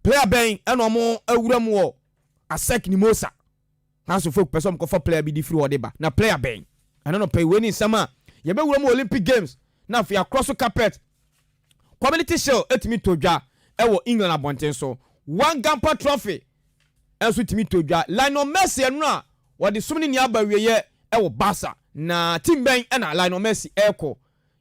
Player bɛn ɛna ɔmo awura mu wɔ ASEC Mimosa? Hearts of Oak pɛ sɛ ɔmo kɔfa player bi di firi hɔ de ba, na player bɛn? Ɛno no pɛ wei ni nsɛm a yɛbɛwura mu Olympic Games na afei akorɔ so carpet. Community Shield etumi to dwa ɛwɔ England abɔnten so. Joan Gamper Trophy ɛnso tumi to dwa. Lionel Messi, ɛno a wɔde som ne nea aba wieyɛ ɛwɔ Barca, na team bɛn ɛna Lionel Messi ɛrekɔ?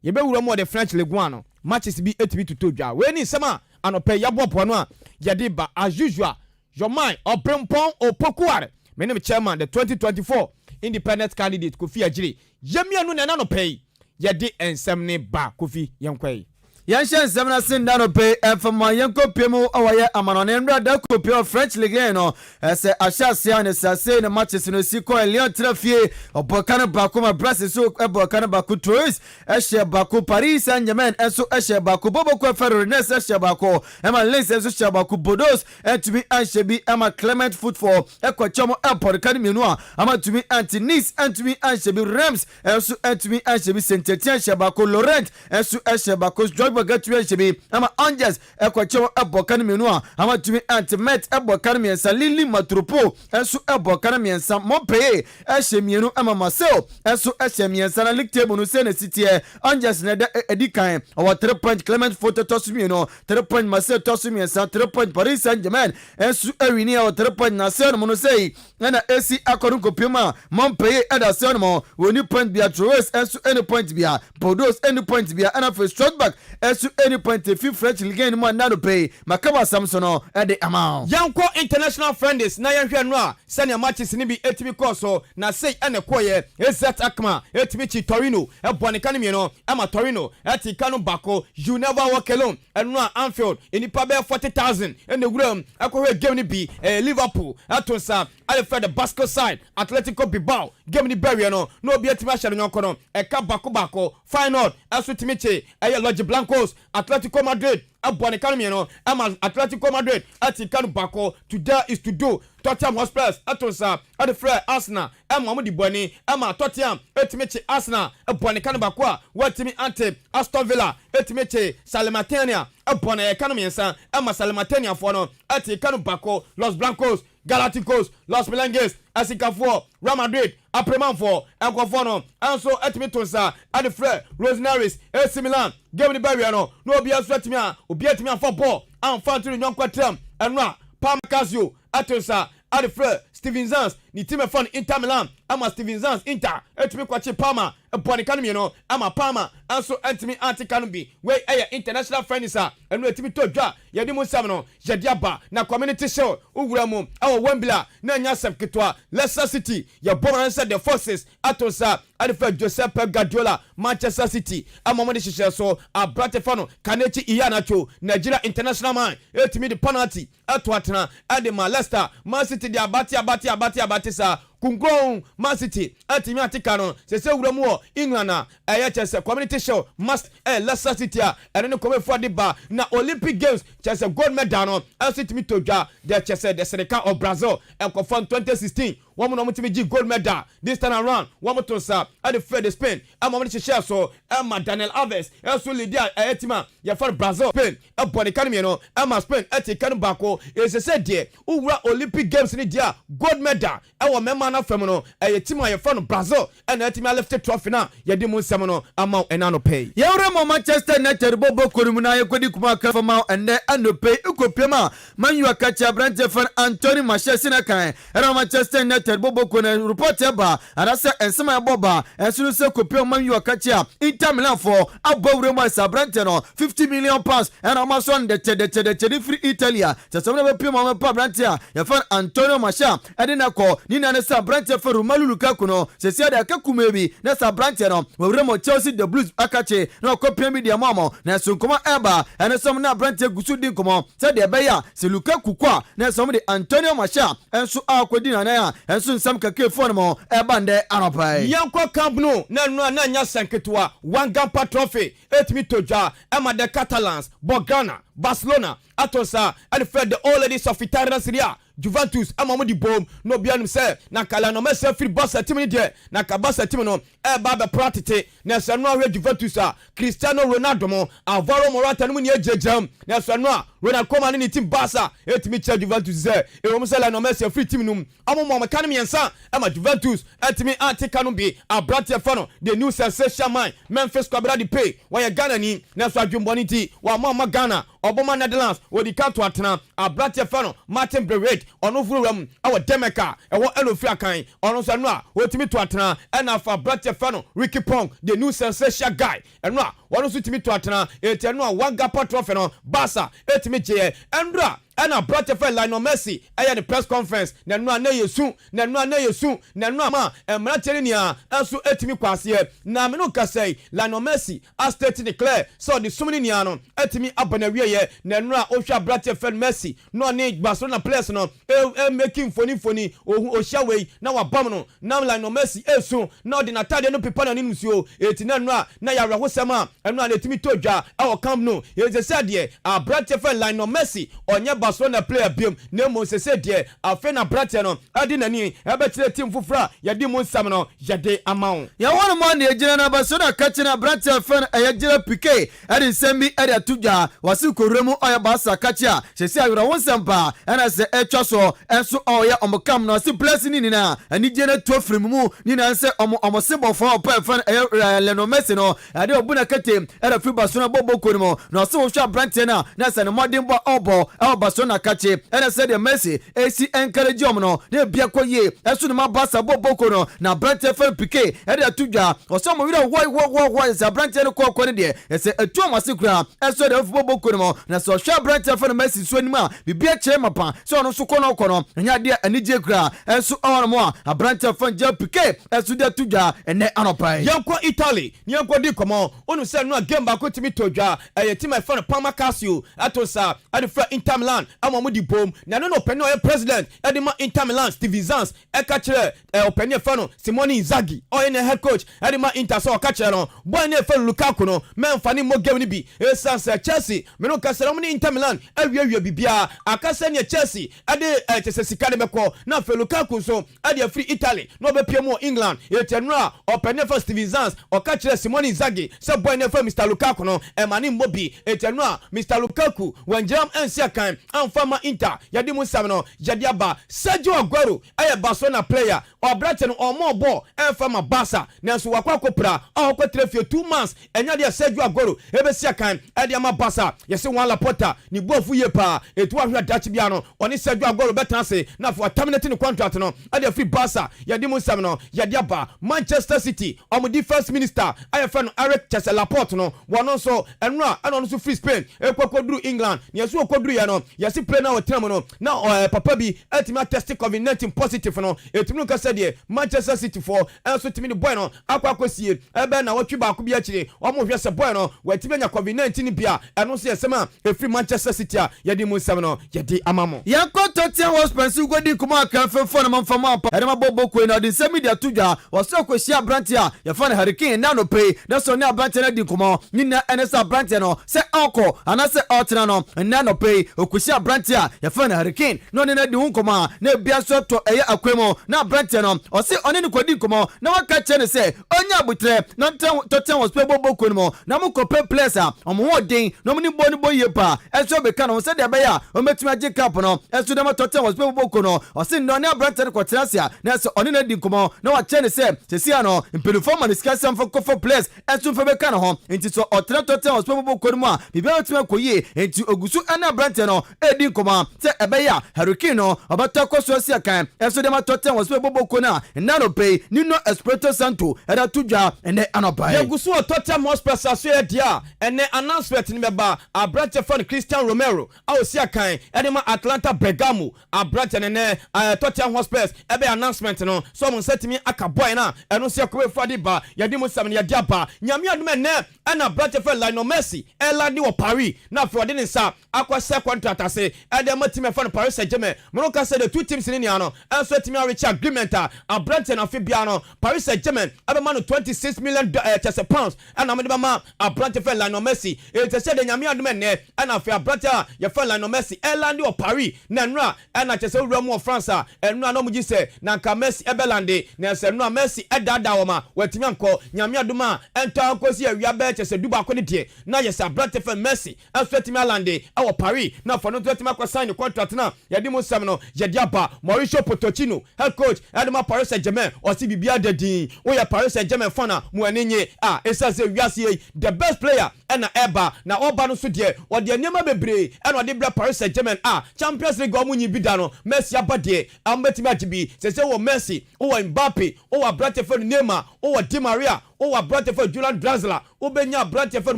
Yɛbɛwura mu wɔde French Ligue 1 no matches bi etumi toto dwa. Wei ni nsɛm a anɔpɛ yɛaboaboa no a yɛde ba. As usual, your mind Ɔbrempɔn Opokuare, menim chairman, the 2024 independent candidate Kofi Agyire, yɛmmienu na ɛna anɔpɛ yi yɛde nsɛm ne ba. Kofi, yɛnkɔ yi. Yɛnhyɛ nsɛm no ase nda no pe ɛmfama yɛnkɔ mu wɔyɛ amanɔne. Nwura da kɔpie wɔ French Ligue no, ɛsɛ ahyɛ aseɛ a ne sase ne matches no si kɔ. Lyon tena fie ɔbɔ ka no baako ma Brest so ɛbɔ ka no baako, Troyes ɛhyɛ baako, Paris Saint Germain ɛnso ɛhyɛ baako, Boboko ɛfɛ Rennes ɛhyɛ baako ɛma Lens nso hyɛ baako, Bordeaux ɛntumi anhyɛ bi ɛma Clermont Football ɛkɔkyɛ mo ɛbɔ ka no mmienu a ama ntumi ante. Nice ɛntumi anhyɛ bi, Reims ɛnso ɛntumi anhyɛ bi, Saint Etienne hyɛ baako, Lorient ɛnso ɛhyɛ baako, Strasbourg atumi ahyɛ bi ama Angers ɛkɔkyɛw ɛbɔ ka no mmienu a ama tumi ante. Metz ɛbɔ ka no mmiɛnsa, Lille Metropole ɛnso ɛbɔ ka no mmiɛnsa, Montpellier ɛhyɛ mmienu ama Marseille ɛnso ɛhyɛ mmiɛnsa. Na league table no sɛ na si teɛ: Angers na ɛda ɛdi kan, ɔwɔ 3 point, Clermont Foot tɔ so mmienu, 3 point, Marseille tɔ so mmiɛnsa, 3 point, Paris Saint Germain ɛnso ɛwini ɛwɔ 3 point. Na sɛ no no sɛ ɛna esi akɔ no nkɔpiem a Montpellier ɛda sɛ no mo wɔni point bia, Troyes ɛnso ɛni point bia, Bordeaux ɛni point bia, ɛna afei Strasbourg ɛnso ɛni point. Efi French Ligue no mu a nna no pɛyi makaba asɛm so no ɛde ama. Yɛnkɔ international friendlies na yɛnhwɛ no a sɛnea matches no bi ɛtumi kɔɔ so. Na sei ɛna ɛkɔɔyɛ: AZ Alkmaar ɛtumi kyi Torino, ɛbɔ ne ka no mmienu ɛma Torino ɛte ka no baako. You never walk alone. Ɛno a Anfield nnipa bɛyɛ 40,000 ɛna ewura mu ɛkɔhwɛ game no bi. Liverpool ɛto nsa ɛde fɛ the Basque side Atletico Bilbao. Game no bɛwie no na obi atumi ahyɛ no nyɔnko no ɛka baako baako. Feyenoord ɛso tumi kye ɛyɛ Los Blancos. Atletico Madrid ɛbɔ ne ka no mmienu ɛma Atletico Madrid ɛte ka no baako. To dare is to do. Tottenham Hotspurs ɛto nsa ɛde frɛ Arsenal ɛma ɔmo de bɔni ɛma Tottenham ɛtumi kye Arsenal, ɛbɔ ne ka no baako a wɔatumi ante. Aston Villa ɛtumi kye Salernitana, ɛbɔ ne ɛka no mmiɛnsa ɛma Salernitanafoɔ no ɛte ka no baako. Los Blancos, Galacticos, Los Merengues, asikafoɔ Real Madrid apremanfoɔ nkɔfoɔ no ɛnso ɛtumi to nsa ɛde frɛ Rossoneri AC Milan. Game no bɛwie no na obi nso atumi a obi atumi afa bɔɔl amfa nto ne nyɔnko tram. Ɛno a Parma Calcio ɛto nsa ɛde frɛ Steven Zans ne team ɛfa no Inter Milan ama Steven Zans Inter ɛtumi kɔkye Parma, ɛbɔ ne ka no mmienu ama Parma ɛnso ɛntumi ante ka no bi. Wei ɛyɛ international friendlies a ɛno ɛtumi tɔ dwa, yɛde mu nsɛm no yɛde aba. Na Community Shield, wowura mu ɛwɔ Wembley a na ɛnya asɛm ketewa. Leicester City, yɛbɔ wɔn sɛ the Foxes ato nsa ɛde fɛ Josep Pep Guardiola Manchester City ama wɔn de hyehyɛ so. Aberante fa no Kelechi Iheanacho, Nigeria international man, ɛtumi de penalty ɛto atena ɛde ma Leicester. Man City de abate abate abate abate saa kunkun, Man City ɛtumi ate ka no sese. Wura mu wɔ England a ɛyɛ kyɛ sɛ Community Shield must ɛyɛ Leicester City a ɛno ne kɔmɛfoɔ de ba. Na Olympic Games, kyɛ sɛ gold medal no ɛnso tumi to dwa de kyɛ sɛ the Seleção of Brazil ɛnkɔfɔ 2016 wɔn na wɔn tumi gye gold medal. This time around wɔn to nsa ɛde fɛ de Spain ɛma wɔn de hyehyɛ so ɛma Daniel Alves ɛnso lead a ɛyɛ team a yɛfɛ no Brazil. Spain ɛbɔ ne ka no mmienu ɛma Spain ɛte ka no baako. Ɛsɛ deɛ wowura Olympic Games ni deɛ a gold medal ɛwɔ mmarima no fam no ɛyɛ team a yɛfɛ no Brazil ɛna ɛtumi alift trophy no a yɛde mu nsɛm no ama wo ɛna no pɛi. Yɛwura mɔ Manchester United bɔbɔ kɔno mu na yɛkɔdi kuma aka fama ɛnnɛ anɔpɛ ikɔpiem a Man U aka kyɛ aberanteɛ fɛn Anthony Martial sina kan ɛna Manchester United bɔbɔ kɔno. Report ɛba anaasɛ nsɛm a ɛbɔ ba ɛnso no sɛ kɔpiem Man U aka kyɛ a Inter Milan fɔ abɔ wura mu a sɛ aberanteɛ no £50 million ɛna ɔma so no dɛkyɛ dɛkyɛ dɛkyɛ de firi Italy a kyɛ sɛ ɔmo bɛpiem a ɔmɛpa aberanteɛ a yɛfɛ no Antonio Martial ɛde na kɔ ne nua ne sɛ aberanteɛ fɛ Romelu Lukaku no sɛsia de aka kume bi na sɛ aberanteɛ no wɔwura mu Chelsea the Blues aka kye na ɔkɔ pia bi deɛ mu amɔ. Na ɛso nkɔmɔ ɛba ɛno sɛm na aberanteɛ gu so di nkɔmɔ sɛdeɛ ɛbɛyɛ a sɛ Lukaku kɔ a na ɛsɛ ɔmo de Antonio Martial ɛnso akɔdi nanan a ɛnso nsɛm kakra efuo no mu ɛba ndɛ anɔpa yi. Yɛnkɔ Camp Nou na ɛno a na nya sɛn ketewa. Joan Gamper Trophy ɛtumi to dwa ɛma the Catalans bɔ Ghana. Barcelona ato nsa ɛde fɛ the Old Ladies of Italian Serie A. Juventus ɛma ɔmo de bom na obiara nim sɛ na nka Lionel Messi afiri Barca team no deɛ, na nka Barca team no ɛreba abɛpra tete. Na ɛsɛ no ahwɛ Juventus a Cristiano Ronaldo mo, Alvaro Morata no mu nyinaa gyinagyina mu. Na ɛsɛ no a Ronald Koeman ne ne team Barca ɛtumi kyerɛ Juventus sɛ ɛwɔ mu sɛ Lionel Messi afiri team no mu, ɔmo ma ɔmo ka no mmiɛnsa ɛma Juventus ɛtumi ante ka no bi. Aberanteɛ fa no the new sensation man, Memphis Kwabena Depay, wɔyɛ Ghana ni, nanso adwembɔne nti wɔama ɔma Ghana ɔbɔma Netherlands wɔdi ka to atena. Aberanteɛ fa no Martin Braithwaite, ɔno furu mu ɛwɔ Denmark a ɛwɔ ɛna ofiri akan, ɔno nso ɛno a wɔtumi to atena. Ɛna afa aberanteɛ fa no Ricky Pong, the new sensation guy, ɛno a wɔn nso tumi to atena. Eti ɛno a Joan Gamper Trophy no, Barca etumi gyeɛ ɛnura. Ɛna aberanteɛ fɛ Lionel Messi ɛyɛ ne press conference na ɛno a ne yɛ su, na ɛno a ne yɛ su, na ɛno a ma mmeranteɛ no nyinaa ɛnso etumi kɔ aseɛ. Na mene kasa yi, Lionel Messi a state ne clear sɛ ɔde sum no nyinaa no etumi aba na wieɛ. Na ɛno a ohwɛ aberanteɛ fɛ Messi na ɔne Barcelona players no ɛ making mfoni mfoni, ohu ohyia wei na wabam no, na Lionel Messi esu na ɔde n'ataadeɛ no pepa n'anim nsuo. Eti na ɛno a na yɛ awerɛhosɛm a ɛno a na etumi to dwa ɛwɔ Camp Nou. Yɛsɛ sɛ deɛ aberanteɛ fɛ Lionel Messi ɔnyɛ Barcelona player biom, na mmom sɛ deɛ afei na aberanteɛ no ɛde n'ani ɛbɛkyerɛ team foforɔ a yɛde mu nsɛm no yɛde ama wo. Yɛwɔ no mu a ne ɛgyina no Barcelona ka kyerɛ aberanteɛ fɛ no ɛyɛ Gerard Pique, ɛde nsɛm bi ɛde ato dwa. Wɔse kɔwura mu ɔyɛ Barca kakye a sɛsi awerɛho nsɛm paa ɛna sɛ ɛtwa so ɛnso ɔyɛ ɔmo kam no ɔse players ne nyinaa anigye no to afiri mu nyinaa sɛ ɔmo se bɔfoɔ a ɔpɛ fɛ no ɛyɛ Lionel Messi no ɛde ɔbu na kete ɛde firi Barcelona bɔ bɔkɔ no mu. Na ɔse wohwɛ aberanteɛ no a na sɛ ne mmɔden bɔ ɔbɔ ɛwɔ Barcelona kakye ɛna sɛdeɛ Messi esi encourage ɔmo no na ebia kɔ yie ɛso ne ma Barca bɔ bɔkɔ no. Na aberanteɛ fɛn Pique ɛde ato dwa, ɔsɛ ɔmo werɛ hɔ hɔ hɔ hɔ sɛ aberanteɛ no kɔɔkɔ no deɛ ɛsɛ etu ɔmo ase koraa ɛso de ɔfo bɔ bɔkɔ no mu. Na sɛ ɔhwɛ aberanteɛ fɛn Messi nso anim a, biribi akyerɛ mapa sɛ ɔno nso kɔ no ɔkɔ no ɛnyɛ adeɛ anigye koraa ɛnso ɛwɔ no mu a aberanteɛ fɛn Gerard Pique ɛso de ato dwa ɛnɛ anɔpa yi. Yɛnkɔ Italy ne yɛnkɔ di nkɔmmɔ. Wonu sɛ no a game baako tumi to dwa, ɛyɛ team a ɛfɛ no Parma Calcio ɛto nsa ɛde frɛ Inter Milan ɛma ɔmo di bom. Na ɛno na ɔpanin a ɔyɛ president ɛde ma Inter Milan, Steven Zans, ɛka kyerɛ ɔpanin ɛfɛ no Simone Inzaghi, ɔyɛ ne head coach ɛde ma Inter, sɛ ɔka kyerɛ no boy ne ɛfɛ no Lukaku no mɛnfa ne mmɔ game no bi, ɛsiane sɛ Chelsea mene kasa ɔmo ne Inter Milan awiewie biribiara aka sɛ neɛ Chelsea ɛde kyɛ sɛ sika de bɛkɔ na afei Lukaku nso ɛde afiri Italy na ɔbɛpie mu wɔ England. Ɛtiɛ no a ɔpanin ɛfɛ Steven Zans ɔka kyerɛ Simone Inzaghi sɛ boy ne ɛfɛ Mr Lukaku no ɛma ne mmɔ bi. Ɛtiɛ no a Mr Lukaku wɔngyinam ɛnsi akan amfa ma Inter. Yɛde mu nsɛm no yɛde aba. Sergio Aguero ɛyɛ Barcelona player. Ɔbrɛkyɛ no ɔmɔ bɔ ɛmfa ma Barca, nanso wakɔ akɔpira a ɔkɔtena fie 2 months. Ɛnya deɛ Sergio Aguero ɛbɛsi akan ɛde ama Barca, yɛsɛ Juan Laporta ne buafu yie paa. Ɛtu ahwɛ adakye bia no ɔne Sergio Aguero bɛtena ase na afei waterminate ne contract no ɛde afiri Barca. Yɛde mu nsɛm no yɛde aba. Manchester City ɔmo defence minister ayɛ fɛ no Eric kyɛsɛ Laporte no, wɔno nso ɛno a ɛna ɔno nso firi Spain ɛkɔkɔduru England. Ne yɛsɛ wɔkɔduru yɛ no, yɛsi plane a wɔtena mu no na papa bi ɛtumi atest COVID-19 positive no. Ɛtumi no kasa deɛ Manchester City foɔ ɛnso tumi ne boy no akɔ akɔsie ɛbɛn na wɔtwe baako bi akyire. Wɔn hwɛ sɛ boy no wɔatumi anya COVID-19 bi a, ɛno nso yɛ sɛm a ɛfiri Manchester City a yɛde mu nsɛm no yɛde ama mo. Yɛnkɔ Tottenham Hotspur nso kɔdi nkɔmmɔ akramfɛfoɔ no mamfa mu ampa ɛde ma bɔ bɔkoi na ɔde nsɛm bi de ato dwa. Wɔsɛ ɔkɔhyia aberanteɛ a yɛfa no Harry Kane na anɔpɛ yi na sɛ ɔne aberanteɛ no adi nkɔmmɔ ne nyinaa ɛne sɛ aberanteɛ no sɛ ɔkɔ anaasɛ ɔtena no. Nnɛ anɔpɛ yi ɔkɔhyia aberanteɛ a yɛfa no Harry Kane na ɔne no adi ho nkɔmmɔ a na ebia nso ɛtɔ ɛyɛ akwan mu. Na aberanteɛ no ɔse ɔne no kɔdi nkɔmmɔ na waka kyerɛ no sɛ ɔnya abotrɛ na ɔntena Tottenham Hotspur bɔ bɔkoi no mu na mokɔpɛ players a ɔmo ho ɔden na ɔmo ne bɔ no bɔ yie paa ɛnso ɔbɛka no ho sɛdeɛ ɛbɛyɛ a ɔmɛtumi agye cup no ɛnso dɛm Tottenham Hotspur bɔ bɔkoi no. Ɔse nnɛ ɔne aberanteɛ no kɔtena ase a na sɛ ɔne no adi nkɔmmɔ na wakyerɛ ne sɛ sesia no mpanimfoɔ ma no sika sɛ mfa kɔfa players ɛnso mfa bɛka ne ho, nti sɛ ɔtena Tottenham Hotspur bɔ bɔkoi no mu a, biribiara bɛtumi akɔ yie. Nti ogu so ɛne aberanteɛ no ɛdi nkɔmmɔ sɛ ɛbɛyɛ a Harry Kane no ɔbɛtɔ akɔ so asi akan ɛnso dɛm Tottenham Hotspur bɔ bɔkoi no a nnɛ anɔpɛ yi Nuno Espirito Santo ɛde ato dwa ɛnɛ anɔpa yi. Yɛgu so wɔ Tottenham Hotspur so yɛ deɛ a ɛnɛ announcement no bɛba. Aberanteɛ fa no Christian Romero a osi akan ɛde ma Atlanta Bergamo, aberanteɛ no nɛ Tottenham Hotspurs ɛbɛyɛ announcement no sɛ ɔmo nsa tumi aka boy no a ɛno nso yɛkɔbɛ fa de ba. Yɛde mu nsɛm no yɛde aba. Nyame adom, ɛnɛ ɛna aberanteɛ fɛ Lionel Messi ɛlande wɔ Paris na afei ɔde ne nsa akɔhyɛ contract ase. ase ɛde ma team ɛfa no Paris Saint-Germain. Mo no ka sɛ the two teams ne nia no ɛnso atumi areach agreement a aberanteɛ no afe biara no Paris Saint-Germain ɛbɛma no 26 million kyɛ sɛ pounds ɛna wɔde bɛma aberante fɛ Lionel Messi. Ɛsɛ sɛ de Nyame adom ɛnnɛ ɛna afei aberante a yɛfɛ Lionel Messi ɛland wɔ Paris na nnora ɛna kyɛ sɛ wowura mu wɔ France a ɛnora na ɔmo gye sɛ na nka Messi ɛbɛland na ɛsɛ nnora Messi ɛdaadaa wɔn a wɔatumi ankɔ. Nyame adom a ɛntɔ akɔsi awia bɛyɛ kyɛ sɛ 11 ne deɛ na yɛ sɛ aberante fɛ Messi ɛnso atumi aland ɛwɔ Paris na afɔ no nso atumi akɔ sign ne contract na yɛde mu nsɛm no yɛde aba. Mauricio Pochettino, head coach ɛde ma Paris Saint-Germain, ɔsi biribiara da din. Woyɛ Paris Saint-Germain fan a, mo ani nye a ɛsiane sɛ wiase yi the best player ɛna ɛba na ɔba no nso deɛ ɔde nneɛma bebree ɛna ɔde brɛ Paris Saint-Germain a Champions League ɔmo nyi bi da no, Messi aba deɛ ɔmo bɛtumi agye bi sɛ wɔ Messi, wowɔ Mbappe, wowɔ aberante fɛ no Neymar, wowɔ Di Maria, wowɔ aberante fɛ Julian Draxler, wobɛnya aberante fɛ no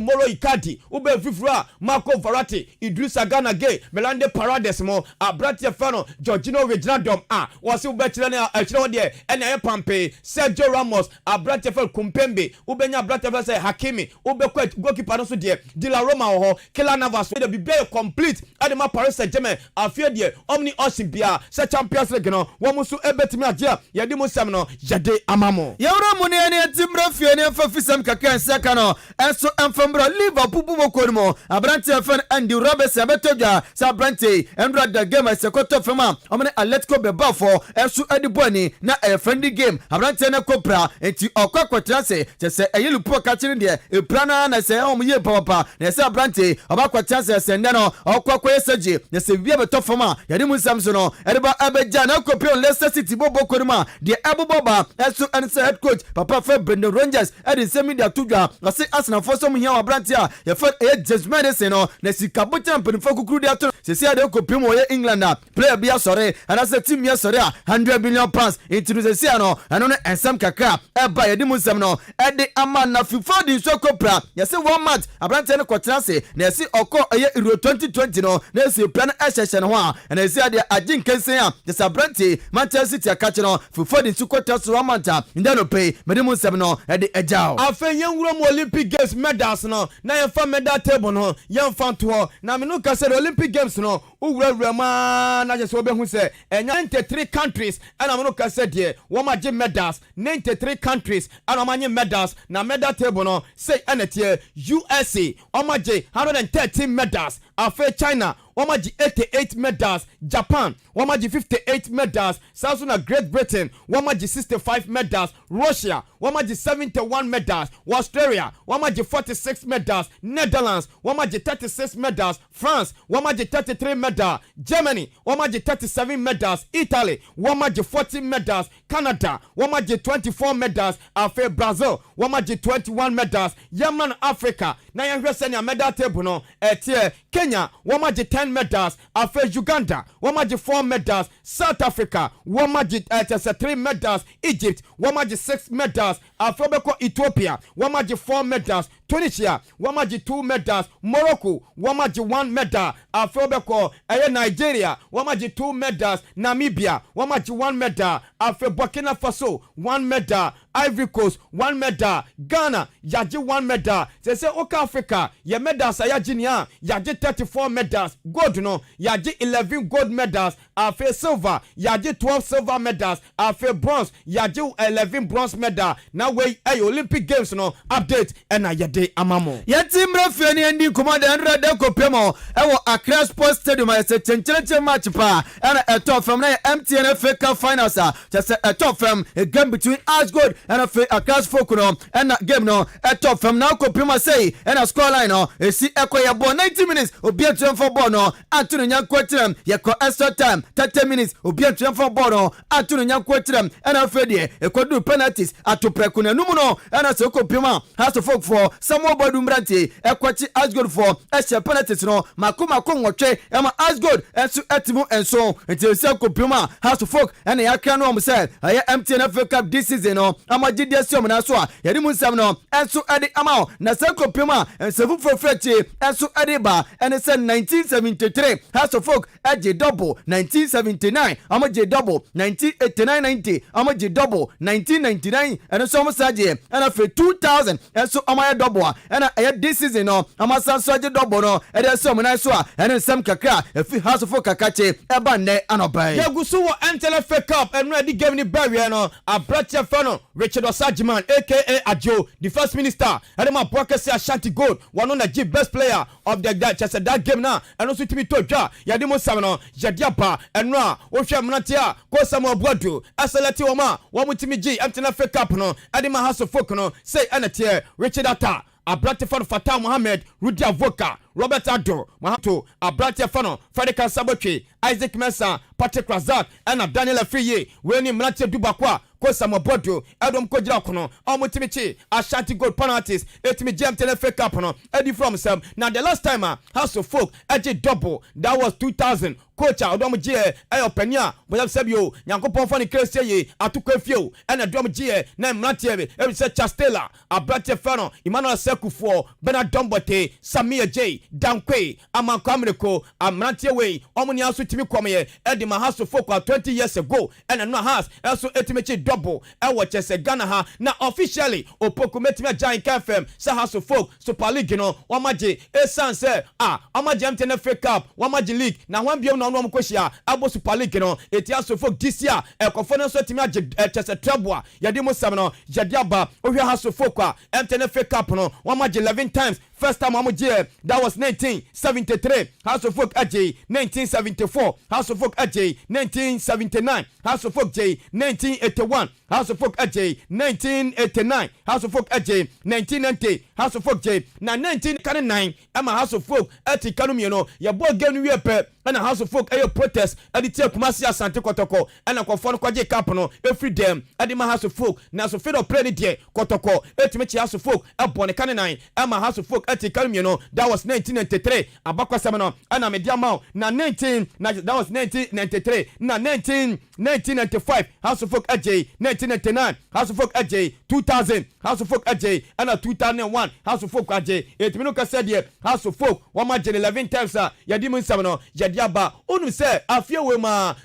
Mauro Icardi, wobɛ fifiri a Marco Verratti, Idrissa Gana Gueye, Leandro Paredes, mo aberante fɛ no Georginio Wijnaldum a wɔsi wobɛkyerɛ ne ɛkyerɛ hɔ deɛ ɛna ɛyɛ pampee, Sergio Ramos, aberante fɛ Kimpembe, wobɛnya aberante fɛ sɛ Hakimi, wobɛkɔ goalkeeper no so deɛ Donnarumma wɔ hɔ, Keylor Navas de biribiara yɛ complete ɛde ma Paris Saint-Germain. Afei deɛ ɔmo ni ɔsin bia sɛ Champions League no wɔn nso ɛbɛtumi agye a yɛde mu nsɛm no yɛde ama mo. Yɛwura mu ne ɛne ɛti mmerɛ fie ne ɛmfa fisɛm kakra nsa ka no ɛnso ɛmfa mmerɛ Liverpool bobɔkɔ no mu. Aberanteɛ fɛn Andy Robertson abɛtɔ dwa sɛ aberanteɛ ɛndura da game a ɛsɛ kɔtɔ fam a ɔmo ne Atletico Bilbao ɛnso ɛde bɔ ani na ɛyɛ friendly game. Aberanteɛ no kɔ pra nti ɔkɔ akɔtena ase kyɛ sɛ ɛyɛ Liverpool ka kyerɛ deɛ epira no na sɛ ɔmo yie papapa na ɛsɛ aberanteɛ ɔba akɔtena ase ɛsɛ nnɛ no ɔkɔ akɔyɛ surgery na sɛ wia bɛtɔ fam a yɛde mu nsɛm so no ɛde ba ɛbɛgya na akɔpie Leicester City bɔbɔ no mu a deɛ ɛbobɔ ba ɛso ɛne sɛ head coach papa fɛ Brendan Rodgers ɛde nsɛm de ato dwa ɔse Arsenalfoɔ sɛ ɔmo hia wɔ aberanteɛ a yɛfɛ ɛyɛ James Maddison no na sika bokyɛn mpanimfoɔ kukuru de ato sɛsi a deɛ kɔpie mu wɔyɛ England a player bi asɔre anaasɛ team bi asɔre a £100 million nti no sɛsi a no ɛno no nsɛm kakra ɛba yɛde mu nsɛm no ɛde ama. Na FIFA de nsuo kɔpra yɛsɛ one month aberanteɛ no kɔtena ase na yɛsi ɔkɔ ɛyɛ Euro 2020 no na yɛsi pira no ɛhyɛhyɛ ne ho a ɛna yɛsi adeɛ agye nkɛnsɛn a kyɛ aberanteɛ Manchester City akakye no FIFA de nsuo kɔtena so one month a ndɛ no pɛ mɛde mu nsɛm no ɛde ɛgya o. Afei yɛn wura mu Olympic Games medals no na yɛmfa medal table no yɛmfa nto hɔ na menu ka sɛ the Olympic Games no wowurawura mu aa na kyerɛ sɛ wobɛhu sɛ ɛnya 93 countries ɛna menu ka sɛ deɛ wɔn agye medals, 93 countries ɛna wɔn anye medals. Na medal table no sei ɛna teɛ: USA wɔn agye 113 medals, afei China wɔn agye 88 medals, Japan wɔn agye 58 medals, saa nso na Great Britain wɔn agye 65 medals, Russia wɔn agye 71 medals, Australia wɔn agye 46 medals, Netherlands wɔn agye 36 medals, France wɔn agye 33 medals, Germany wɔn agye 37 medals, Italy wɔn agye 40 medals, Canada wɔn agye 24 medals, afei Brazil wɔn agye 21 medals. Yɛmma no Africa na yɛnhwɛ sɛnea medal table no ɛteɛ. Kenya wɔn agye 10 medals, afei Uganda wɔn agye 4 medals, South Africa wɔn agye ɛkyɛ sɛ 3 medals, Egypt wɔn agye 6 medals, afei bɛkɔ Ethiopia wɔn agye 4 medals, Tunisia wɔn agye 2 medals, Morocco wɔn agye 1 medal, afei bɛkɔ ɛyɛ Nigeria wɔn agye 2 medals, Namibia wɔn agye 1 medal, afei Burkina Faso 1 medal, Ivory Coast 1 medal, Ghana yagye 1 medal. Sɛ woka Africa yɛ medals a yagye nea yagye 34 medals. Gold no yagye 11 gold medals, afei silver yagye 12 silver medals, afei bronze yagye 11 bronze medal. Na wei ɛyɛ Olympic Games no update ɛna yɛde ama mo. Yɛnti mmerɛ fie ne yɛndi nkɔmmɔ de ɛnrɛ dɛ kɔpie mu ɛwɔ Accra Sports Stadium a yɛsɛ kyɛnkyerɛnkyɛn match paa ɛna ɛtɔ fam na yɛ MTN FA Cup finals a kyɛ sɛ ɛtɔ fam, a game between Ashgold ɛna afei Accra Folk no ɛna game no ɛtɔ fam na akɔpie mu asɛyi ɛna score line no ɛsi ɛkɔ. Yɛ bɔ 90 minutes, obi atuamfa bɔɔl no ato ne nyanko kyerɛm. Yɛkɔ extra time 30 minutes, obi atuamfa bɔɔl no ato ne nyanko kyerɛm. Ɛna afei deɛ ɛkɔduru penalties ato prɛko n'anum no ɛna sɛ ɔkɔpie mu a Hearts of Oak foɔ Samuel Boadu mmeranteɛ ɛkɔkye Ashgold foɔ ɛhyɛ penalties no mako mako 8 ɛma Ashgold ɛnso ɛte mu 7. Nti ɛsɛ kɔpie mu a Hearts of Oak ɛna yɛakra no wɔn sɛ ɛyɛ MTN FA Cup this season no. Ama gyidi asi wɔn nan so a yɛde mu nsɛm no nso de ama wo. Na sɛ kɔpem a nsɛm foforɔ firi akyire nso de ba ɛne sɛ 1973 Hearts of Oak gye double, 1979 wɔn gye double, 1989-90 wɔn gye double, 1999 ɛno nso wɔn san gyeɛ, ɛna afei 2000 nso wɔn ayɛ double a ɛna ɛyɛ this season no wɔn asan nso agye double no ɛde asi wɔn nan so a ɛne nsɛm kakra a ɛfiri Hearts of Oak kakakye ɛba nnɛ anɔpa yi. Yɛgu so wɔ MTN FA Cup ɛno a ɛde game no baa awieɛ no, aberanteɛ frɛ no Richard Osagyeman aka Adjo, the first minister ɛde ma aboa kɛseɛ Ashanti Gold, wɔno na gye best player of the kyerɛ sɛ that game no a ɛno nso tumi tɔ dwa a yɛde mu nsɛm no yɛde aba. Ɛno a wohwɛ mmeranteɛ a Ko Samuel Boadu ɛsɛlɛte wɔn a wɔn tumi gye MTN FA Cup no ɛde ma Hearts of Oak no, sei ɛna ɛteɛ: Richard Atta, aberante fa no Fatah Mohammed, Rudi Avoka, Robert Addo, Mohammed, aberante fa no Frederick Ansabotwe, Isaac Mensah, Patrick Razak ɛna Daniel Afriyie. Wei ne mmeranteɛ 11 a Ko Samuel Boadu ɛdɔm kɔgyina kono a wɔtumi kye Ashanti Gold penalties ɛtumi gye MTN FA Cup no ɛdi from nsɛm. Na the last time a Hearts of Oak ɛgye double, that was 2000. Coach a ɔdɔm gyeɛ ɛyɛ ɔpanin a bɔyɛ sɛ bio Nyankopɔn fa ne kra yie, Atokɔ Efie ɛna ɛdɔm gyeɛ. Na mmeranteɛ bi ebi sɛ Charles Taylor, aberanteɛ fɛ no Emmanuel Sekufoɔ, Bernard Dombote, Samia J Dankwe, Amankwa Amiriko, mmeranteɛ wei wɔn nyinaa nso tumi kɔmyɛ ɛde ma Hearts of Oak a 20 years ago ɛna no Hearts ɛnso ɛtumi kye double ɛwɔ kyɛ sɛ Ghana ha. Na officially Opoku mɛtumi agya Nka FM sɛ Hearts of Oak Super League no wɔn agye, ɛsiane sɛ a wɔn agye MTN FA Cup, wɔn agye league na wɔn biom na wɔn kɔhyia abɔ Super League no. Eti Hearts of Oak this year ɛkɔfo no nso atumi agye ɛkyɛ sɛ treble a yɛde mu sɛm no yɛde aba. Wohwɛ Hearts of Oak a, MTN FA Cup no wɔn agye 11 times. First time wɔn gye, that was 1973. Hearts of Oak agye 1974, Hearts of Oak agye 1979, Hearts of Oak gye 1981, Hearts of Oak agye 1989, Hearts of Oak agye 1990, Hearts of Oak gye na 19 kane 9 ɛma Hearts of Oak ɛte ka no mmienu. Yɛbɔ game no wie pɛ ɛna Hearts of Oak ɛyɛ protest ɛde tia Kumasi Asante Kɔtɔkɔ, ɛna kɔfoɔ no kɔgye cup no ɛfiri dɛm ɛde ma Hearts of Oak. Na so field of play ne deɛ, Kɔtɔkɔ ɛtumi kye Hearts of Oak ɛbɔ ne kane 9 ɛma Hearts of Oak ɛte ka no mmienu. That was 1993 abakɔsɛm no ɛna mede ama wo. Na 19 na that was 1993. Na 19 1995 Hearts of Oak agye, 1999 Hearts of Oak agye, 2000 Hearts of Oak agye, ɛna 2001 Hearts of Oak agye. Ɛtumi no kɛsɛ deɛ Hearts of Oak wɔn agye no 11 times a yɛde mu nsɛm no yɛde aba. Wonim sɛ afie wei mu a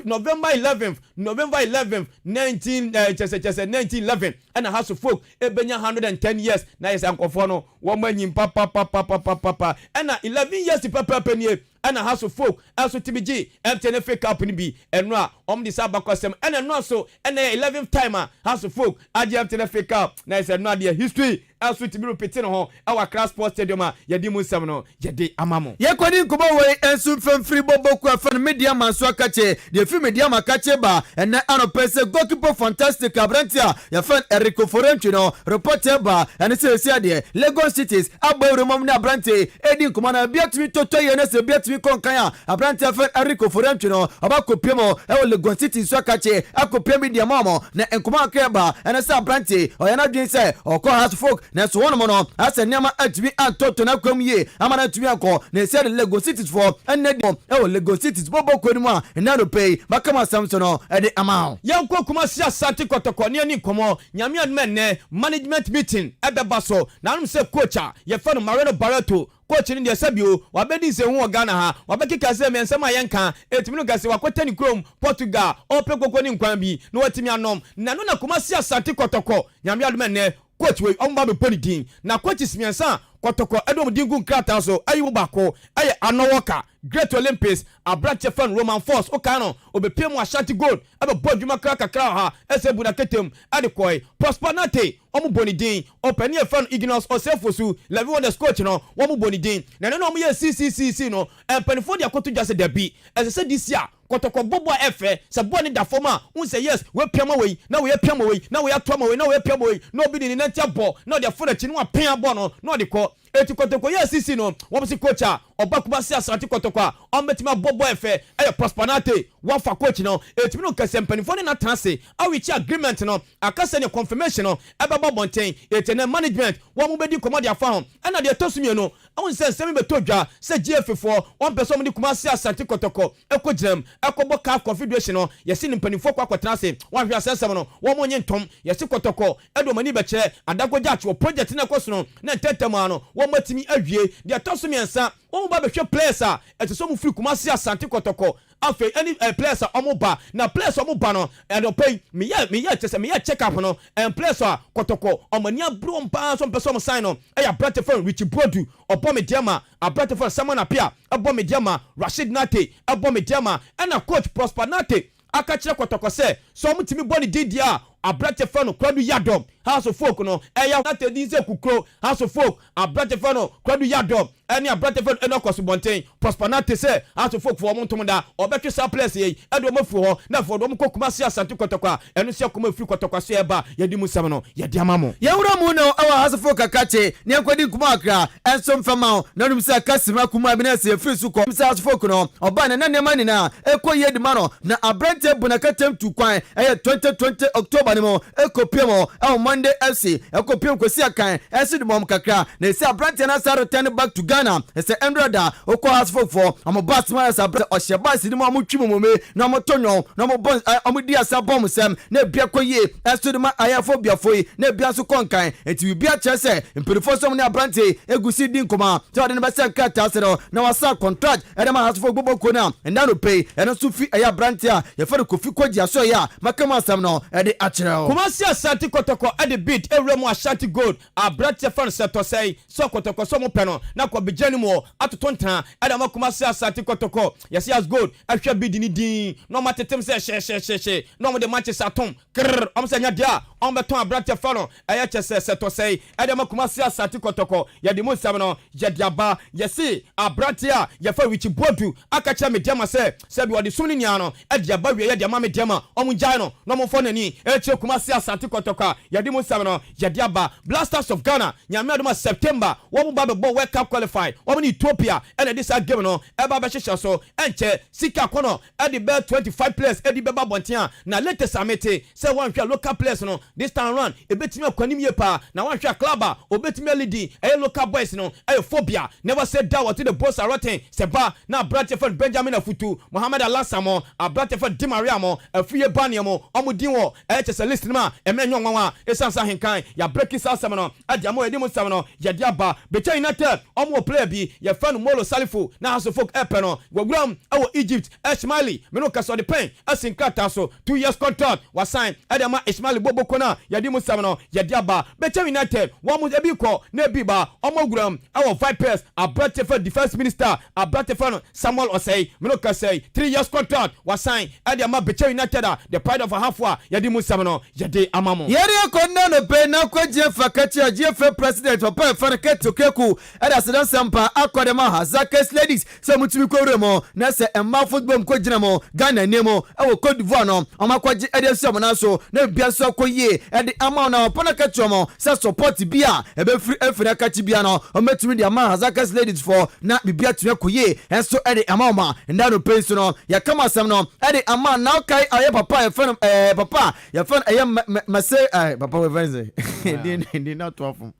November 11th, November 11th 19 kyɛsɛ kyɛsɛ 1911 ɛna Hearts of Oak ɛbɛnya 110 years. Na yɛ sɛ nkɔfoɔ no wɔn anyim papapapapapa. Ɛna 11 years pɛpɛɛpɛ nie ɛna Hearts of Oak ɛnso tumi gye MTN FA Cup no bi. Ɛno a wɔn de sa abakɔsɛm ɛna ɛno nso ɛna yɛ 11th time a Hearts of Oak agye MTN FA Cup. Na yɛ sɛ ɛno adeɛ history ɛnso tumi repeat ne ho ɛwɔ Accra Sports Stadium a yɛde mu nsɛm no yɛde ama mo. Yɛkɔdi nkɔmmɔ wei nso mfamfiri bɔbɔku afa no Medeama nso akakye deɛ fi Medeama akakye ba ɛnɛ anɔpɛ sɛ goalkeeper fantastic aberante a yɛfɛ Eric Oforentwi no, report ba ɛne sɛ ɛsi adeɛ Legon Cities abɔ awuramam ne aberante ɛdi nkɔmmɔ no ebi atumi totɔ yie ne sɛ ebi atumi kɔ nkan a aberante afɛ Eric Oforentwi no ɔba mu ɛwɔ Legon Cities nso akakye akɔpie Medeama mɔ. Na nkɔmmɔ akɛ ba ɛne sɛ aberante ɔyɛ n'adwene sɛ ɔkɔ Hearts of Oak, nanso wɔnom no asɛ nneɛma atumi antɔtɔ n'akwam yie ama no atumi akɔ na ɛsɛ de Legon Cities foɔ ɛnɛ di ɛwɔ Legon Cities bɔbɔ kɔ no mu a ɛnɛ anɔpɛ yi baka mu asɛm so no ɛde ama wo. Yɛnkɔ Kumasi Asante Kɔtɔkɔ ne ani nkɔmmɔ. Nyame adom, ɛnnɛ management meeting ɛbɛba so. Na anom sɛ coach a yɛfɛ no Mariano Barreto, coach no deɛ sɛbio wabɛdi nsɛnhu wɔ Ghana ha, wabɛkeka sɛ mmiɛnsɛm a yɛnka ɛtumi no kɛsɛ wakɔtɛ ne kurom Portugal, ɔpɛ koko ne nkwan bi na watumi anom. Na no na Kumasi Asante Kɔtɔkɔ, Nyame adom, ɛnnɛ coach wei ɔmo ba bɛbɔ ne din. Na coaches mmiɛnsa a Kɔtɔkɔ ɛde ɔmo din gu nkrataa so ɛyi mu baako ɛyɛ Anɔwɔka Great Olympics aberanteɛ fɛn Roman Force wokan no, obɛpie mu Ashanti Gold ɛbɛbɔ adwuma kra kakra wɔ ha ɛsɛ bu na ketem ɛde kɔɛ. Prosper Nate, ɔmo bɔ ne din. Ɔpanin ɛfɛ no Ignos Ɔsɛfosu, Eleven Wonders coach no, wɔn bɔ ne din. Na ɛno na ɔmo yɛ cccc no, mpanimfoɔ de akoto dwa sɛ dabi, ɛsɛ sɛ this year Kɔtɔkɔ bɔbɔ a ɛfɛ sɛ bɔɔl ne da fam a n sɛ yes, wei ma wei na wei apia ma wei na wei ato ama wei na wei apia ma wei na obi de ne nante abɔ na ɔde afɔ n'akyi na wapea bɔ no na ɔde kɔ. Eti Kɔtɔkɔ yɛ sisi no, wɔn si coach a ɔba Kumasi Asante Kɔtɔkɔ a ɔmbɛtumi abɔ bɔ ɛfɛ ɛyɛ Prosper Nate. Wafa coach no etumi no kɛsɛ mpanimfoɔ ne n'atena ase areach agreement no akasɛ ne confirmation no ɛbɛbɔ bɔnten. Eti ne management wɔn mo bɛdi nkɔmɔ de afa ho. Ɛna deɛ ɛtɔ so mmienu Wohu sɛ nsɛm yi bɛtɔ dwa sɛ GFA foɔ wɔn pɛ sɛ wɔn de Kumasi Asante Kɔtɔkɔ kɔ gyinam kɔ bɔ CAF Confederation no, yɛse ne mpanimfoɔ kɔ akɔtena ase, wɔanhwɛ a saa nsɛm no wɔn nye ntom. Yɛse Kɔtɔkɔ de wɔn ani bɛkyerɛ Adako Gyakye wɔ project no a ɛkɔ so no na ntɛntɛm ara no wɔn atumi awie. Deɛ ɛtɔ so mmiɛnsa, wɔn ba bɛhwɛ players a ɛsɛ sɛ wɔn firi Kumasi Asante Kɔtɔkɔ Afei ɛne eh, players a ɔmo ba na players a ɔmo ba no anɔpa yi meyɛ meyɛ kyɛ sɛ meyɛ check up no ɛn players a Kɔtɔkɔ ɔmo ani abere wɔn paa sɛ ɔmo pɛ sɛ ɔmo sign no ɛyɛ aberante fɛn Richie Boadu ɔbɔ me deɛ ma aberante fɛn Samuel Appiah ɛbɔ me deɛ ma Rashid Nartey ɛbɔ me deɛ ma ɛna coach Prosper Nartey aka kyerɛ Kɔtɔkɔ sɛ sɛ ɔmo tumi bɔ ne din deɛ a aberante fɛn no Kwadu Yiadom House of Folk no ɛyɛ Nartey din sɛ kukuro House of Folk Aberante fɛ no Kwadu Yiadom ɛne aberante fɛ no Enoch Asubɔnten Prosper Nartey sɛ House of Folk foɔ wɔn ntom da ɔbɛtwe saa players yei ɛde wɔn afiri hɔ na afei ɔde wɔn kɔ Kumasi Asante Kɔtɔkɔ a ɛno nso yɛ kɔm a ɛfiri Kɔtɔkɔ so ɛreba yɛde mu nsɛm no yɛde ama mo. Yɛnwura mu no wɔ House of Folk kakrakye na yɛnkɔdi nkɔmmɔ kakra nso mfa mma wo na wonim sɛ aka simma kumaa bi na sɛ yɛfiri so kɔ sɛ House of Folk no ɔbae na na nneɛma nyinaa ɛkɔ yie de ma no na aberanteɛ Bonakatam tu kwan ɛyɛ 2020 October no mu Ɛkɔpiem hɔ ɛwɔ Monday FC ɛkɔpiem kɔsi akan ɛnso de mɔm kakra na ɛsɛ abranteɛ no asan return back to Ghana ɛsɛ ɛndrɛ da ɔkɔ Hearts-folk foɔ ɔmo bus mu ayɛ sɛ abrante ɔhyɛ bus no mu a ɔmo twi momome na ɔmo to nwom na ɔmo bɔ ɔmo di asa bɔ ɔmo nsam na ebia kɔ yie ɛnso de ma ayɛfo biafoɔ yi na ebia nso kɔ nkan nti biribi akyerɛ sɛ mpanyinfoɔ nso ɔmo ne abranteɛ yi egu si di nkɔmɔ a sɛ ɔde no bɛsɛ nkrataa ase no na wasan contract ɛde ma Hearts-folk bɔbɔ kuo no a ɛnna anɔpɛ yi ɛno nso fi ɛyɛ abranteɛ a yɛfrɛ no Kofi Kogye Asoɛeɛ a Maka mu asɛm no de akyerɛ wo. Kumasi Asante Kɔtɔkɔ de bid awura mu Ashanti Gold aberanteɛ fa no sɛ tɔsɛe sɛ Kɔtɔkɔ sɛ ɔmo pɛ no na kɔ begyina ne mu hɔ atoto ntena de ama Kumasi Asante Kɔtɔkɔ. Yɛse As Gold ahwɛ bid no dinn na ɔmo atetem sɛ hyehyehyehye na ɔmo de matches atom krrr ɔmo sɛ ɛnyɛ deɛ a ɔmo bɛtɔn aberanteɛ fa no ɛyɛ kyɛsɛ sɛ tɔsɛe de ama Kumasi Asante Kɔtɔkɔ. Yɛde mu nsɛm no yɛde aba. Yɛse aberanteɛ a yɛfrɛ Richie Boadu aka kyerɛ Medeama sɛ Sɛbi ɔde som no nyinaa no de aba awieɛ de ama me deɛ ma ɔmo ngyae no na ɔmo mfa n'ani nkyerɛ Kumasi Asante Kɔtɔkɔ a yɛde mu nsɛm no yɛde aba. Black Stars of Ghana Nyame adom a September wɔn ba bɛbɔ World Cup qualify wɔn ne Ethiopia ɛna ɛde saa game no ɛba abɛhyehyɛ so ɛnkyɛ sika akɔnɔ ɛde bɛyɛ 25 players ɛde bɛba abɔnten a na latest a mete sɛ wɔnhwɛ a local players no this time round ɛbɛtumi akɔ anim yie paa na wɔnhwɛ a club a ɔbɛtumi alidi ɛyɛ local boys no ɛyɛ phobia never say die wɔte the bones are rotten sɛ ba na aberanteɛ fɛ no Benjamin Afutu Mohammed Alhassan mo aberanteɛ fɛ no Di Maria mo Afriyie Barnieh mo ɔmo din wɔ ɛyɛ kyɛsɛ list no mu a ɛmɛ nyɛ nwanwa ɛsiane sɛ ahenkan yɛabreki saa asɛm no ɛde ama yɛde mu nsɛm no yɛde aba Bechem United ɔmo wɔ player bi yɛfrɛ no Molo Salifu na Hearts of Oak ɛpɛ no wɔwuram ɛwɔ Egypt Ishmaeli me ne wo kasa ɔde pɛn asi nkrataa so 2 years contract wasan ɛde ama Ishmaeli Bobo ko no a yɛde mu nsɛm no yɛde aba Bechem United wɔn ebi kɔ na ebi ba ɔmo awuram ɛwɔ Vipers aberanteɛ fɛ defence minister aberanteɛ fɛ no Samuel Osei me ne wo kasa yi 3 years contract wasan ɛde ama Bechem United a the pride of Ahafo a yɛde mu nsɛm no yɛde ama mo. Yɛde akɔ nnɛ anɔpa yi na akɔ GFA kakyia GFA president papa a yɛfrɛ no Kurt Okraku de aseda nsɛmpa akɔ de ma Hasaacas Ladies sɛ ɔmo tumi kɔ wura mu na sɛ mmaa football mu kɔ gyina mu Ghana anim wɔ Cote d'Ivoire no ɔmo akɔgye de asi ɔmo nan so na biribiara nso akɔ yie de ama wɔn na papa no aka kyerɛ ɔmo sɛ support bi a ɛbɛfiri afiri no akakye bia no ɔmo bɛtumi de ama Hasaacas Ladies foɔ na biribiara atumi akɔ yie nso de ama wɔn a nnɛ anɔpa yi nso no yɛka mo asɛm no de ama na wokae ayɛ papa a yɛfrɛ no ɛɛ papa a yɛfrɛ no ɛyɛ mɛsɛ ɛɛ papa wɔfrɛ no sɛ din din na to afom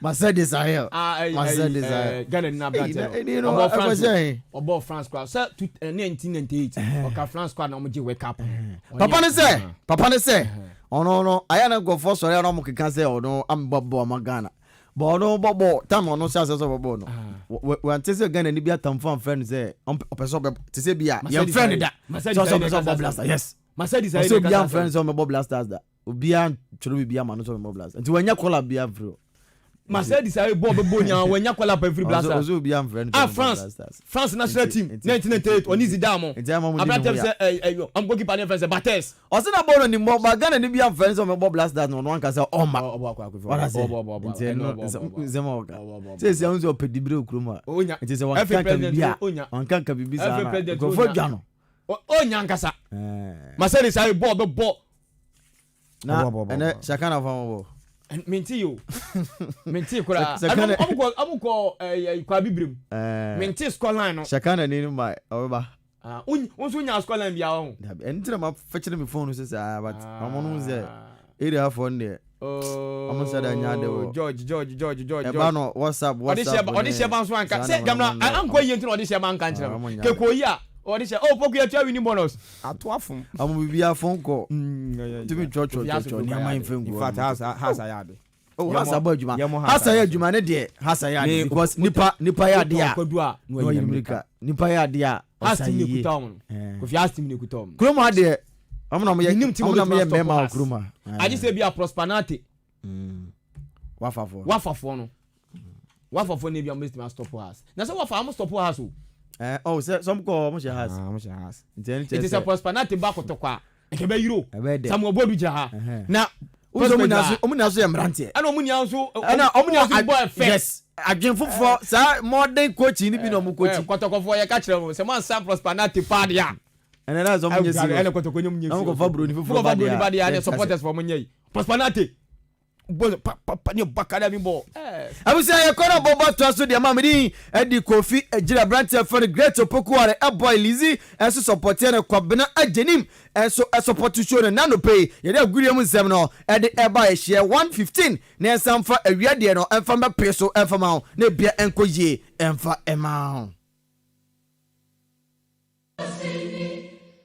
Marcel Desailly. Ah, eh, Marcel eh, Desailly. Eh, Ghana ni aberante no. Ɔbɔ France. Ɔbɔ France kwa. Sɛ 1998 ɔka France kwa na ɔmo gye World Cup. Papa ne sɛ, papa ne sɛ, ɔno no ayɛ na nkurɔfoɔ sɔre a na ɔmo keka sɛ ɔno ambɔbɔ ama Ghana. Bɔ ɔno bɔbɔ tam ɔno hyɛ asɛ sɛ ɔbɔbɔ no. Ah. Wante sɛ Ghana ni bi atamfo amfrɛ no sɛ ɔpɛ sɛ ɔbɛbɔ te sɛ bi a yɛmfrɛ no da. Sɛ ɔpɛ sɛ ɔbɔ Blaster. Yes. Ɔsɛ obi amfrɛ no sɛ ɔmɛbɔ Blasters da. Obiara ntwerɛ biribi ama no sɛ ɔmmɔ Blaster. Nti wanya call up biara mfiri hɔ. Marcel Desailly bɔɔl bɛbɔ nyinaa wanya call up amfiri Blaster. Ɔsɛ obiara mfrɛ no sɛ Ah ɔmmɔ France Blasters. France national Nti team nti 1998 ɔne Zidane mo. nti ama mo di ne Aberanteɛ ho bi ya. sɛ ɛy ɛy ɔmo goalkeeper no yɛfrɛ no sɛ Barthez. Ɔsɛ na bɔɔl no nim bɔ but Ghana ni biara mfrɛ no sɛ ɔmmɛbɔ Blasters na ɔno ankasa ɔmma. Ɔbɔ akɔ akɔ Wate aseɛ? ɔbɔ ɔbɔ ɔbɔ Nti ɛno ɛno ɔbɔ nsɛm ɔbɔ ɔbɔ nsɛm a ɔka. ɔbɔ ɔbɔ Seesei ahu sɛ ɔpɛ dibere wɔ kurom ha. Onya Nti sɛ FA wanka nka president biribi a onya wanka nka biribi saa FA no a president nkurɔfoɔ onya dwa no. Onya ankasa. Ɛɛ. Marcel Desailly bɔɔl bɛbɔ Na ɛnɛ Shakana fa mo bɔ. Mente yi o. Mente koraa. Ɛno ɔmo kɔ ɔmo kɔ ɛɛ kɔ abibirem. Mente score line no. Shakana ni no ma ɔbɛba. Ah, un nso nya score line bi a ɔho. Dabi, ɛno nti na ma fɛkyerɛ mi phone so saa but ɔmo no sɛ area fo no deɛ. Ɔmo nsa da nya ade wɔ. George George George George. Ɛba no WhatsApp WhatsApp. Ɔde hyɛ ɔde hyɛ ba nso anka sɛ gamna ankɔ yie nti na ɔde hyɛ ba nka nkyerɛ no. Keko yi a ɔde hyɛ oh poku yɛ tua winning bonus. Ato afom. Ɔmo bibi afom kɔ. Tumi twɛ twɛ twɛ twɛ nneɛma nfɛ ngu. In fact house house ayɛ ade. Oh house abɔ adwuma. House ayɛ adwuma ne deɛ house ayɛ ade because nipa nipa yɛ ade a. Na ɔyɛ mirika nipa yɛ ade a ɔsa yie. Kofi house team ne kuta wɔn. Kurom adeɛ. Ɔmo na ɔmo yɛ ɔmo na ɔmo yɛ mmarima wɔ kurom a. Agye sɛ bi a Prosper Nartey. Wafafoɔ. Wafafoɔ no. Wafafoɔ no ebi a ɔmo betumi astɔpo Hearts. Na sɛ wafa ɔmo stɔpo Hearts o. Ɛɛ ɔwɔ sɛ sɔm kɔ ɔmo hyɛ Hearts. Ɔmo hyɛ Hearts. Nti ɛni kyerɛ sɛ. Nti sɛ Prosper Nartey ba Kɔtɔkɔ a nka ɛbɛ yiri o. Ɛbɛ dɛ. Samuel Boadu gyina ha. Na Prosper gyina ha. Ɔmo nyinaa so yɛ mmeranteɛ. Ɛna ɔmo nyinaa nso. Ɛna ɔmo nyinaa nso bɔ ɛfɛ. Yes adwene foforɔ saa modern coaching ni bi na ɔmo coaching. Kɔtɔkɔfoɔ yɛ ka kyerɛ mo sɛ mo ansa Prosper Nartey paa deɛ a. Ɛnɛ na sɛ ɔmo nyɛ serious. Ɛnɛ kɔtɔkɔ nyɛ ɔmo nyɛ serious. Ɔmo kɔfa broni foforɔ ba deɛ. Ɔmo kɔfa broni ba deɛ ɛnɛ supporters fɔ ɔmo nyɛ yi. Prosper Nartey bɔ pa pa pa ne ba kada mi bɔ. Abusua yɛ kɔ na bɔ bɔ toa so deɛ ma mede ɛdi Kofi Agyiri aberanteɛ fɛ no Great Opoku Ware ɛbɔ Elise ɛnso sɔpɔteɛ no Kwabena Agyenim ɛnso ɛsɔpɔte show no nanopɛ yi yɛde agudeɛ mu nsɛm no ɛde ɛba ɛhyeɛ 1:15 na yɛnsan mfa awia deɛ no ɛmfa mbɛpee so ɛmfa ma wo na ebia ɛnkɔ yie ɛmfa ɛma wo.